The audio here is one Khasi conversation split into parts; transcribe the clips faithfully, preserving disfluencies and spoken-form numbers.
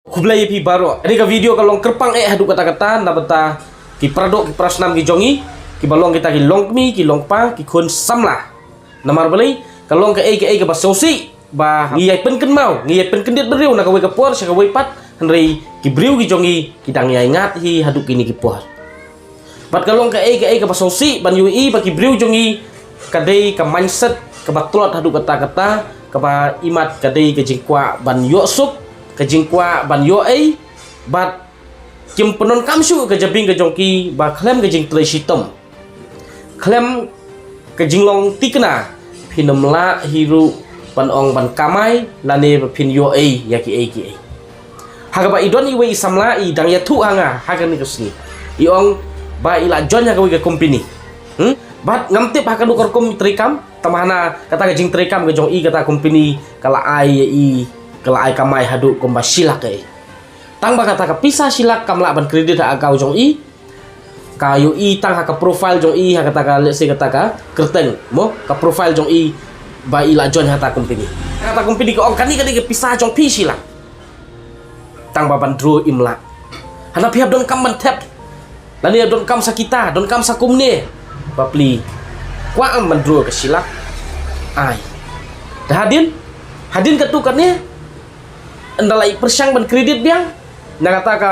Khublei ïa phi baroh. Kane ka video ka long kyrpang eh haduh katta katta na bynta ki paradoh ki parasnam ki jong ngi, kiba long kita ki longkmie, ki longkpa, ki khun samla. Namar balei, ka long kaei kaei kaba sngewsih ba ngi ïai pynkynmaw, ngi ïai pynkyndit briew na kawei ka por sha kawei pat, hynrei ki briew ki jong ngi ki dang ïai ngat hi haduh kine ki por. Bad ka long kaei kaei kaba sngewsih ban ïohi ba ki briew jong ngi ka dei ka mindset kaba tlot haduh katta katta, kaba imat ka dei ka jingkwah ban ïoh suk, ka jingkwah ban ïoh ei, bad kim pyndonkam shuh ka jabieng ka jong ki ba khlem ka jingtrei shitom, khlem ka jinglong thikna, phin ym lah hi ruh ban ong ban kamai lane ba phin ïoh ei ïa kiei kiei. Ha kaba i don iwei i samla i dang ïathuh ha nga ha kane ka sngi, i ong ba i la join ha kawei ka company. Hmm? Bad ngam tip ha kano ka rukom i treikam, tangba hana kata ka jingtreikam ka jong i, kata company ka la ai ïa i, ka la ai kamai haduh kumba shi lak ei. Tangba kata ka pisa shi lak kam lah ban credit ha account jong i, ka ïohi tang ha ka profile jong i, ha kata ka, let's say, kata ka kyrteng, mo, ka profile jong i ba i la join ha kata company. Kata company ka ong kane ka dei ka pisa jong phi shi lak. Tangba ban draw im lah. Hana phi hap donkam ban thep. Lane donkam sa kita, donkam sa kumne. Bapli, kwah em ban draw ka shi lak? Ai. Dah hadien, hadien katto katne, ynda la i pyrshang ban credit biang na kata ka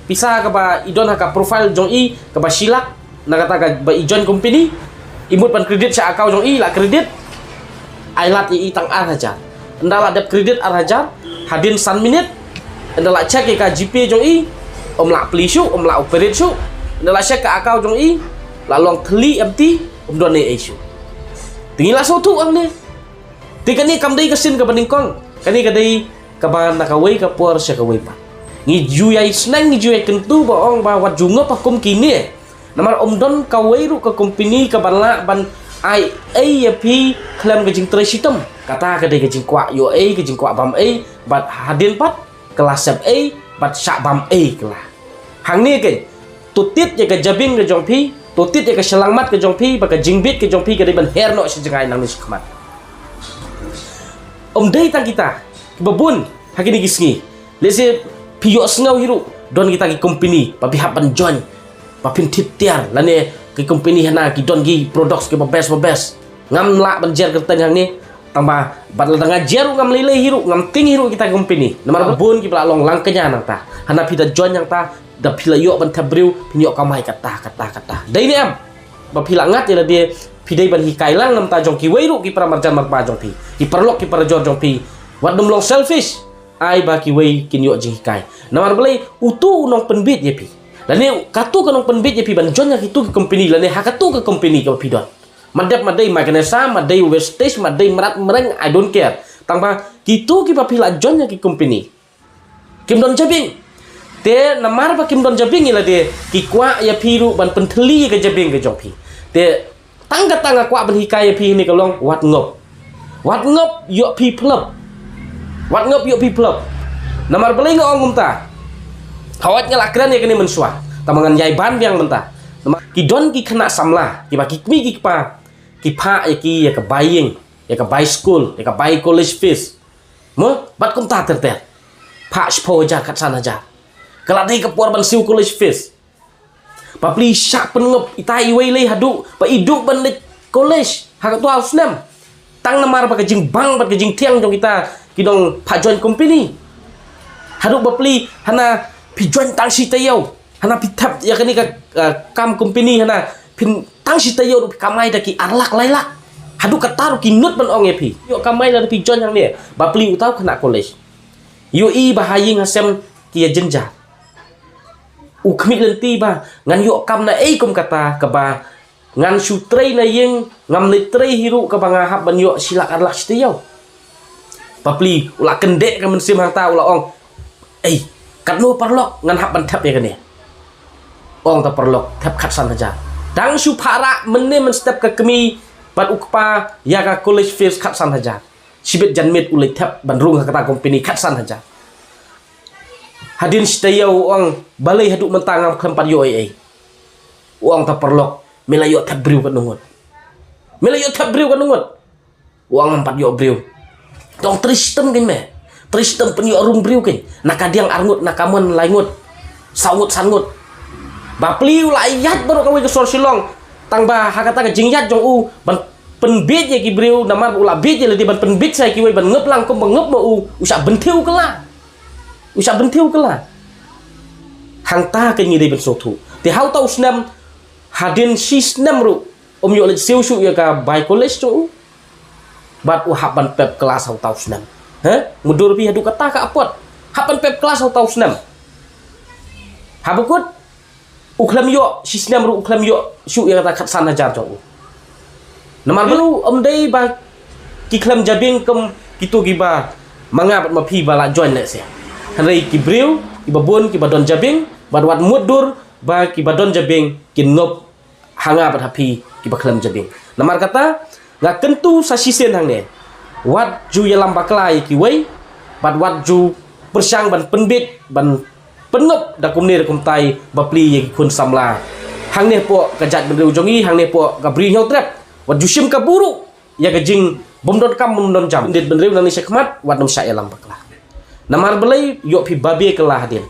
pisa kaba i don ha ka profile jong i kaba shi lak, na kata kaba i join company, i mut ban credit sha account jong i, la credit, ai lad ïa i tang ar hajar. Ynda la dep credit ar hajar, hadien san minit, ynda la check ïa ka GPay jong i, ym lah plie shuh, ym lah operate shuh. Ynda la check ka account jong i, la long thylli empty, ym don ei ei shuh. Te ngi la sngewthuh hangne. Te kane kam dei ka sien kaba nyngkong, kane ka dei kaba na kawei ka por sha kawei pat. Ngi ju ïai sneng, ngi ju ïai kyntu ba ong ba wat ju ngop ha kum kine. Namar ym don kawei ruh ka company kaba lah ban ai ei ïa phi khlem ka jingtrei shitom. Kata ka dei ka jingkwah ïoh ei, ka jingkwah bam ei, bad hadien pat ka la sep ei, bad shah bam ei ka la. Hangne keiñ, to tied ïa ka jabieng ka jong phi, to tied ïa ka shyllangmat ka jong phi, ba ka jingbit ka jong phi ka dei ban her noh sha jngai nangne shakhmat. Ym dei tang kita kiba bun ha kine ki sngi. Lehse phi ïohsngew hi ruh, don kita ki company ba phi hap ban join, ba phin thied tiar, lane ki company hana ki don ki products kiba best ba best. Ngam lah ban jer kyrteng hangne, tangba bad lada nga jer ruh ngam lei lei hi ruh, ngam tieng hi ruh kita ki company. Namar bun kiba la long lang kñia nangta. Hana phi da join nangta, da phi la ïoh ban thep briew, phin ïoh kamai kata kata kata. Dei ne em? Ba phi la ngat ïa lade, phi dei ban hikai lang na bynta jong kiwei ruh ki para marjan marpa jong phi, ki paralok ki parajor jong phi. Wat nym long selfish. Ai ba kiwei kin ïoh jinghikai. Namar balei? Utu u nongpynbit ïa phi, lane katu ka nongpynbit ïa phi ban join ha kitu ki company, lane ha katu ka company kaba phi don. Madep madei Magnesa, madei Westage, madei Mrad Mreng, I don't care. Tangba kitu kiba phi la join ha ki company, kim don jabieng. Te namar ba kim don jabieng ïa lade, ki kwah ïa phi ruh ban pynthylli ïa ka jabieng ka jong phi. Te tang kata nga kwah ban hikai ïa phi hangne ka long, wat ngop. Wat ngop ïoh phi phlop. Wat ngop ïoh phi phlop. Namar balei nga ong kumta? Hawat nga la kren ïa kane mynshuwa, tangba ngan ïai ban biang mynta. Namar ki don ki khynnah samla kiba ki kmie ki kpa ki phah ïa ki ïa ka bai ïing, ïa ka bai skul, ïa ka bai college fees. Mo, bad kumta ter ter. Phah shiphew hajar, khatsan hajar. Ka la dei ka por ban siew college fees. Bapli, shah pynngop ita iwei lei haduh ba i duh ban leit college ha katu u snem. Tang namar ba ka jingbang bad ka jingthiang jong kita ki nongphah join company. Haduh bapli, hana phi join tang shi taïew, hana phi thep ïa kane ka, ah, kam company, hana phin tang shi taïew ruh phi kamai da ki ar lak lai lak. Haduh katta ruh ki nud ban ong ïa phi, ïoh kamai lada phi join hangne. Bapli, uta u khynnah college, ïohi ba ha ïing ha sem ki ïa jynjar. U khmih lynti ba ngan ïoh kam na ei kum kata, kaba ngan shu trei na ïing, ngam leit trei hi ruh, kaba nga hap ban ïoh shi lak ar lak shi taïew. Bapli, u la kyndeh ka mynsiem hangta, u la ong, "Ei, katno paralok ngan hap ban thep ïa kane?" Ong ta paralok, "Thep khatsan hajar." Dang shu phah rah mynne mynstep ka kmie bad u kpa ïa ka college fees, khatsan hajar. Shibit janmiet u leit thep ban rung ha kata company, khatsan hajar. Hadien shi taïew u ong, "Balei haduh mynta ngam khlem pat ïoh ei ei?" U ong ta paralok, "Me la ïoh thep briew katno ngut? Me la ïoh thep briew katno ngut?" U ong, "Ngam pat ïoh briew." Tong trei shitom kein me. Trei shitom pynïoh rum briew kein. Na ka diang ar ngut, na ka mon lai ngut. Saw ngut, san ngut. Bapli u la ïaid baroh kawei ka sor Shillong. Tang ba ha kata ka jingïaid jong u ban pynbiej ïa ki briew, namar u la biej ïa lade ban pynbiej sa ïa kiwei ban ngop lang kumba ngop ma u, u shah bynthiew kylla. U shah bynthiew kylla. Hangta kein ngi dei ban sngewthuh. Te ha uta u snem, hadien shi snem ruh, um ïoh leit siew shuh ïa ka bai college jong u. Bad u hap ban pep klas ha uta u snem. He? Mutdur phi haduh kata ka apot. Hap ban pep klas ha uta u snem. Haba kut, u khlem ïoh, shi snem ruh u khlem ïoh shuh ïa kata khatsan hajar jong u. Namar ba u um dei ba ki khlem jabieng kum kito kiba ma nga bad ma phi ba la join lehse. Hynrei ki briew, kiba bun, kiba don jabieng, bad wat mutdur ba kiba don jabieng kin ngop ha nga bad ha phi kiba khlem jabieng. Namar kata, nga kyntu sa shisien hangne. Wat ju ïalam bakla ïa kiwei, bad wat ju pyrshang ban pynbiej, ban pynngop da kumne da kumtai bapli ïa ki khun samla. Hangne hapoh ka jaitbynriew jong ngi, hangne hapoh ka Bri Hynñiewtrep. Wat ju shim kabu ruh ïa ka jingbymdonkam bymdonjam. Jaitbynriew nangne shakhmat, wat nym shah ïalam bakla. Namar balei ïoh phi babe kylla hadien.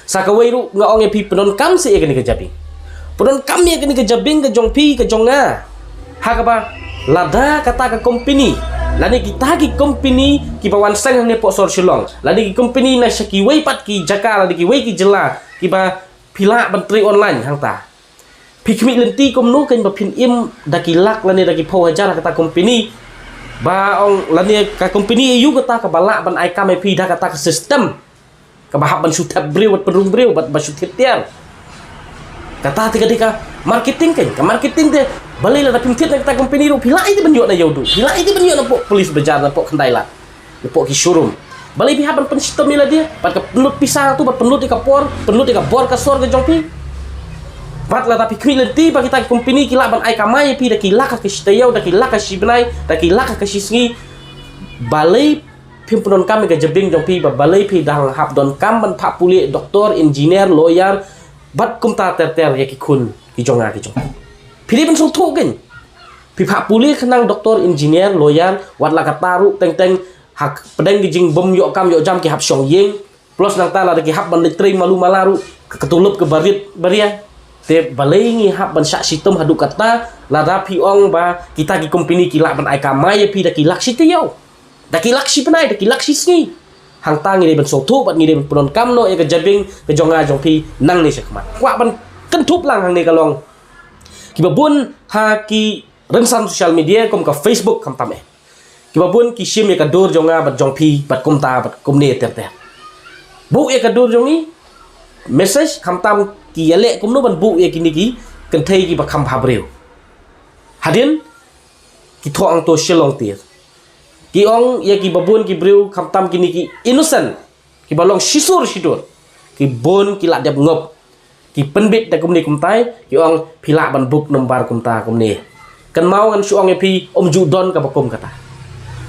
Sa kawei ruh nga ong ïa phi pyndonkam seh ïa kane ka jabieng. Pyndonkam ïa kane ka jabieng ka jong phi ka jong nga. Ha kaba lada kata ka company, lane kita ki company kiba wan seng hangne hapoh sor Shillong, lane ki company na sha kiwei pat ki jaka, lane kiwei ki jylla kiba phi lah ban trei online hangta. Phi khmih lynti kumno kein ba phin im da ki lak lane da ki phew hajar ha kata company. Ba ong lane ka company aïu kata kaba lah ban ai kam ïa phi da kata ka system. Kaba hap ban shu thep briew bad pynrung briew bad ba shu thied tiar. Kata te ka dei ka marketing kein, ka marketing te balei lada phim thied na kata company ruh phi lah aiti ban ïoh na Ïewduh, phi lah aiti ban ïoh napoh police bazar, napoh Khyndai Lad. Napoh ki showroom. Balei phi hap ban pynshitom ïa lade, bad ka pynlut pisa tu, bad pynlut ïa ka por, pynlut ïa ka bor ka sor ka jong phi. Bad lada phi khmih lynti ba kita ki company ki lah ban ai kamai ïa phi da ki lak ha ka shi taïew, da ki lak ha shi bnai, da ki lak ha ka shi sngi. Balei phim pyndonkam ïa ka jabieng jong phi, ba balei phi dang hap donkam ban phah pule doktor, engineer, lawyer, bad kumta ter ter ïa ki khun ki jong nga ki jong phi. Phi dei ban sngewthuh kein. Phi phah pule khnang doktor, engineer, lawyer, wat la kata ruh teng teng ha pdeng ki jingbym ïoh kam ïoh jam ki hap shong ïing. Plus nangta lada ki hap ban leit trei malu mala ruh ka, ka tulop kaba rit ba ria. Te balei ngi hap ban shah shitom haduh kata, lada phi ong ba kita ki company ki lah ban ai kamai ïa phi da ki lak shi taïew, da ki lak shi bnai, da ki lak shi sngi. Hangta ngi dei ban sngewthuh bad ngi dei ban pyndonkam noh ïa ka jabieng ka jong nga jong phi nangne shakhmat. Kwah ban kynthup lang hangne ka long, kiba bun ha ki rynsan social media kum ka Facebook khamtam eh. Kiba bun ki shim ïa ka dur jong nga bad jong phi bad kumta bad kumne ter ter. Buh ïa ka dur jong ngi, message, khamtam ki ïaleh kumno ban buh ïa kine ki kynthei kiba kham bha briew. Hadien ki thoh hangto Shillong tiar. Ki ong ïa kiba bun ki briew khamtam kine ki innocent, kiba long shisur shidur, ki bun ki la dep ngop. Ki pynbit da kumne kumtai, ki ong phi lah ban book number kumta kumne. Kynmaw ngan shu ong ïa phi, ym ju don kaba kum kata.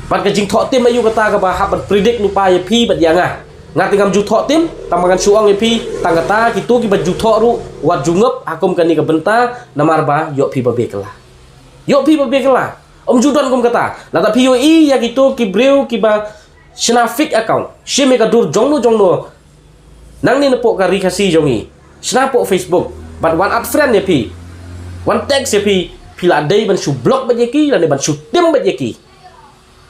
Bad ka jingthoh tim aïu kata kaba hap ban predict lypa ïa phi bad ïa nga. Nga te ngam ju thoh tim, tang ba ngan shu ong ïa phi, tang kata kito kiba ju thoh ruh wat ju ngop ha kum kane ka bynta, namar ba ïoh phi babe kylla. Ïoh phi babe kylla. Ym ju don kum kata. Lada phi ïohi ïa kito ki briew kiba shna fake account, shim ïa ka dur jongno jongno nangne napoh ka Ri Khasi jong ngi, shna hapoh Facebook, bad wan add friend ïa phi, wan text ïa phi, phi la dei ban shu block beit ïa ki lane ban shu tim beit ïa ki.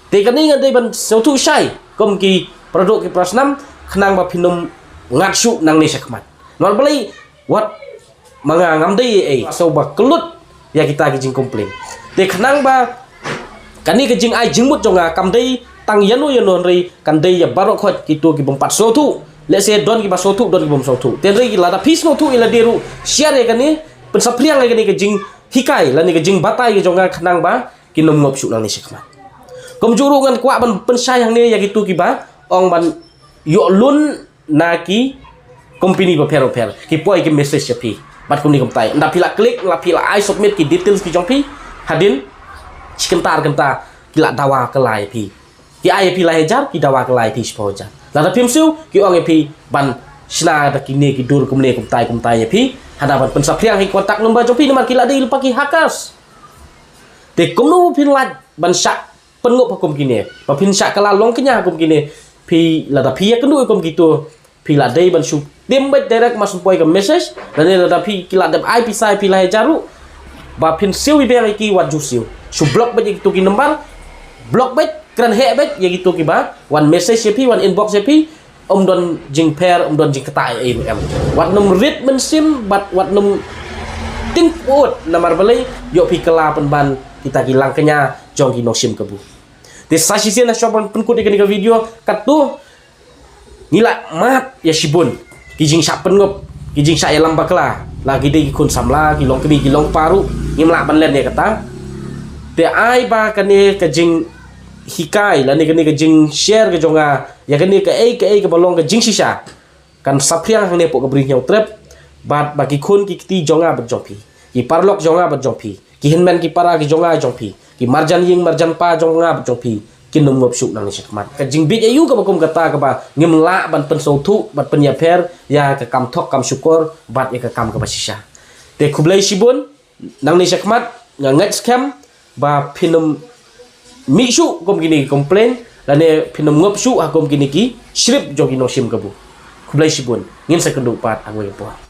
Te kane nga dei ban sngewthuh shai kum ki paradoh ki parasnam, khnang ba phin ym ngat shuh nangne shakhmat. Namar balei, wat ma nga ngam dei ei ei, sngewbha kyllut ïa kita ki jingcomplain. Te khnang ba kane ka jingai jingmut jong nga kam dei tang ïano ïano, hynrei kan dei ïa baroh khoit kito ki bym pat sngewthuh. Lehse don kiba sngewthuh, don ki bym sngewthuh. Te hynrei lada phi sngewthuh ïa lade ruh, share ïa kane, pynsaphriang ïa kane ka jinghikai lane ka jingbatai ka jong nga khnang ba kin ym ngop shuh nangne shakhmat. Kumjuh ruh ngan kwah ban pynshai hangne ïa kito kiba ong ban ïoh loan na ki company bapher bapher, ki poi ki message ïa phi bad kumne kumtai. Ynda phi la click, ynda phi la ai submit ki details ki jong phi, hadien shi kynta ar kynta ki la dawa kylla ïa phi. Ki ai ïa phi lai hajar, ki dawa kylla ïa phi shiphew hajar. Lada phim siew, ki ong ïa phi ban shna da kine ki dur kumne kumtai kumtai ïa phi, hana ban pynsaphriang ha ki contact number jong phi, namar ki la dei lypa ki hackers. Te kumno phin lait ban shah pynngop ha kum kine, ba phin shah kylla long kñia ha kum kine. phi lada phi ïa kynduh ïa kum kito, phi la dei ban shu tim beit direct, ym shu poi ka message. Lane lada phi ki la dep ai pisa ïa phi la hajar ruh, ba phin siew ïa bank ïa ki, wat ju siew, shu block beit ïa kito ki number. Block beit, kren heh beit ïa kito kiba wan message ïa phi, wan inbox ïa phi. Ym don jingpher, ym don jingktah ei ei ruh em. Wat nym rit mynsiem bad wat nym tyngkhuh namar balei, ïoh phi kylla pynban kita ki langkñia jong ki nongshim kabu. Te sa shisien, ha shuwa ban pynkut ïa kane ka video, katto ngi la mad ïa shibun ki jingshah pyngop, ki jingshah ïalam bakla. La ki dei ki khun samla, ki long kmie, ki long kpa ruh, ngim lah ban len ïa kata. Te ai ba kane ka jinghikai lane kane ka jingshare ka jong nga ïa kane kaei kaei kaba long ka jingshisha kan saphriang hangne hapoh ka Bri Hynñiewtrep, bad ba ki khun ki kti jong nga bad jong phi, ki paralok jong nga bad jong phi, ki hynmen ki para ki jong nga jong phi, ki marjan ïing marjan pa jong nga bad jong phi, kin ym ngop shuh nangne shakhmat. Ka jingbieit aïu kaba kum kata kaba ngim lah ban pynsngewthuh bad pynïapher ïa ka kam thok kam shukor bad ïa ka kam kaba shisha. Te khublei shibun. Nangne shakhmat nga ngeit skhem ba phin ym mih shuh kum kine ki complain lane phin ym ngop shuh ha kum kine ki script jong ki nongshim kabu. Khublei shibun, ngin sa kynduh pat ha kawei ka por.